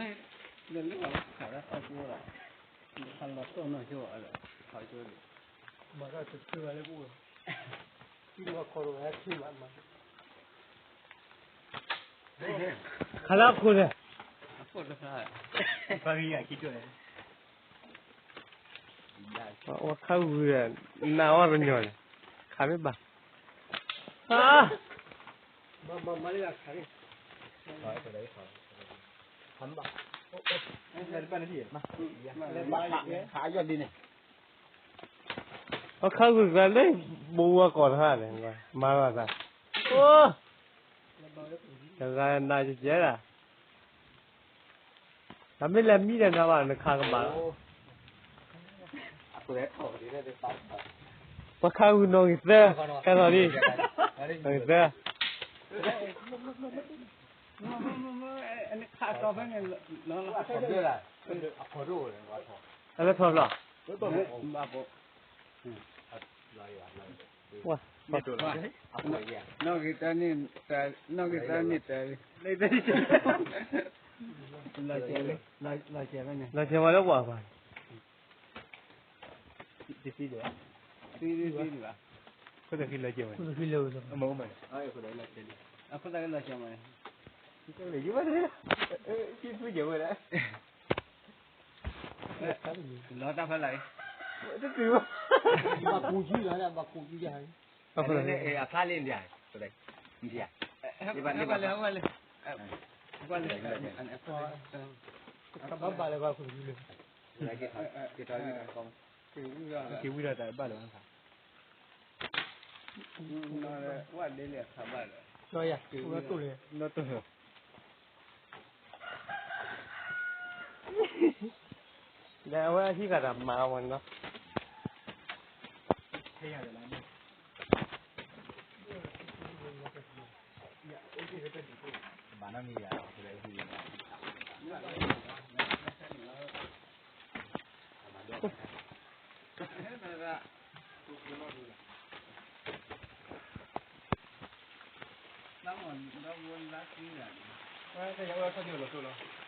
လၢလၢခးဒၣ်ထီၣ်ကၠိလီၤ, ခးလီၤတိၢ်နီၢ်ကၠိဒီး ထီၣ်ကၠိလံ, မၤတၢ်တချုးဘၣ်လၢပအိၣ်လီၤ, ထံမၤခီဒီးဝဲထံမၤမၤ ခးလၢအခိၣ်န့ၣ်, ပှၤဂၤခံကၠိန့ၣ်, အဝဲခါဂုၤဒီး နးအီၣ်တညီန့ၣ်, ခးမ့ၢ်ဘၣ်, ခါမ့ၢ်ဘၣ်, ခါယီၢ်ဒ်န့ၣ်, အခါဂုၤကျါလၢ ဘိဝဲကိးတဟါန့ၣ်, မၤလီၤသး, အိ, တဂၤနၤကကဲဒၣ်, တမ့ၢ်လၢမံဒီးနၤဘၣ် နခးကမၣ်လီၤ, ပှၤခးဂုၤနီၣ်ဂံၢ်သၢ, ဟဲလီၤလံ, နီၣ်ဂံၢ်သၢ အလၢထီၣ်ဖျီၣ်, နီၣ်ဂံၢ်သၢန့ၣ်, နီၣ်ဂံၢ်သၢန့ၣ်တၢ်, လီၤစဲၤဝဲလၢပှၤပှၤ တသံဒံးဘၣ်, သံဒံးဘၣ်, ခိၣ်သးဃံလီၤစဲၤဝဲ, အခိၣ်သးဃံလီၤစဲၤမး, လီၤတၢ်ဖဲလၢ်, တတုၤ, ဘၣ်ကူးကံလီၤ, ဘၣ်ကူးကံယၤ, အဖျါလံဒံး, ဘၣ်လၢ, ဘၣ်လၢ, ဘၣ်လၢ, က့ၤဝံၤဒီးတၢ်ဘၣ်လၢၤဘၣ်, ဝဲဒ်လဲၣ်အခါဘၣ်လၢၤ, ဒီးအဝဲအဟံၣ်ဂၤတၢ်မၤဝဲနီၤ, ဘၣ်နီၢ်မံၤယၤ လၢမ့ၢ်ဒီးဝဲထီၣ်ကၠိလီၤ